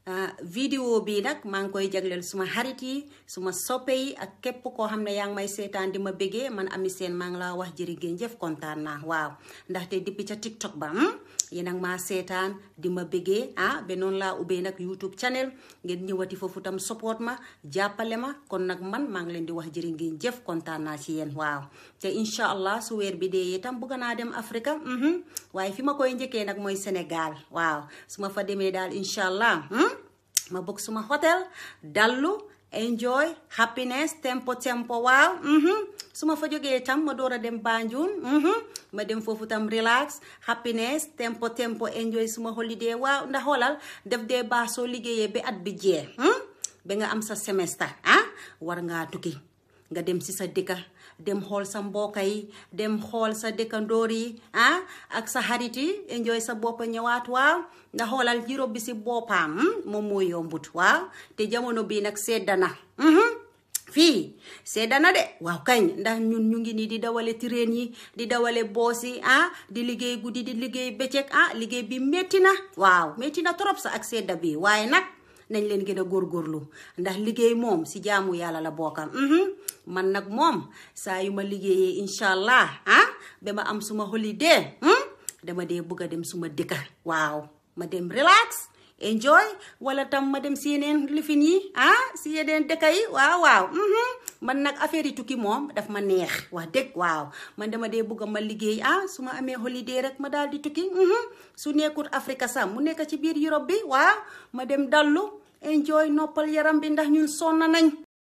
vidéo bi nag maa ngi koy jagleel suma xarit yi suma soppe yi ak képp koo xam ne yaa ngi may seetaan di ma bëggee man Ami Seen maa ngi laa wax jërë ngeen jëf kontaan naa waaw ndaxte depuis ca TikTok ba yéen ak maa seetaan di ma bëggee ba noonu laa ubbee nag YouTube channel ngeen ñëwati foofu tam support ma jàppale ma kon nag man maa ngi leen di wax jërë ngeen jëf kontaan naa ci yéen waaw te incha allah su weer bi dee itam bëgg naa dem Afrique waaye fi ma koy njëkkee nag mooy Sénégal waaw su ma fa demee daal incha allah ma bëgg suma hotel dallu enjoy happiness tempo waaw su ma fa jógee tam ma door a dem Banjul ma dem foofu tam relax happiness tempo enjoy suma holiday waaw ndax xoolal def dee baax soo liggéeyee ba at bi jee ba nga am sa semestre war ngaa tukki nga dem si sa dëkka dem xool sa mbokk yi dem xool sa dëkkandoor yi ak sa xarit yi enjoy sa bopp ñëwaat waaw ndax xoolal Europe bi si boppam moom moo yombut waaw te jamono bii nag sedda na fii sedda na de waaw kañ ndax ñun ñu ngi nii di dawale train yi di dawale boos yi di liggéey guddi di liggéey bëccëg liggéey bi métti na waaw métti na trop sa ak sedda bi waaye nag nañ leen gën a góorgóorlu ndax liggéey moom si jaamu yàlla la bokkam man nag moom saa yu ma liggéeyee incha allah ba ma am suma holiday dama dee bëgg a dem suma dëkka waaw ma dem relax enjoy wala tam ma dem si yeneen lifin yi si yeneen dëkka yi waaw man nag affaire yi tukki moom daf ma neex wax dëgg waaw man dama dee bëgg a ma liggéey su ma amee holiday rek ma daal di tukki su nekkul Afrique sax mu nekk ci biir Europe bi waaw ma dem dallu enjoy noppal yaram bi ndax ñun sonn nañ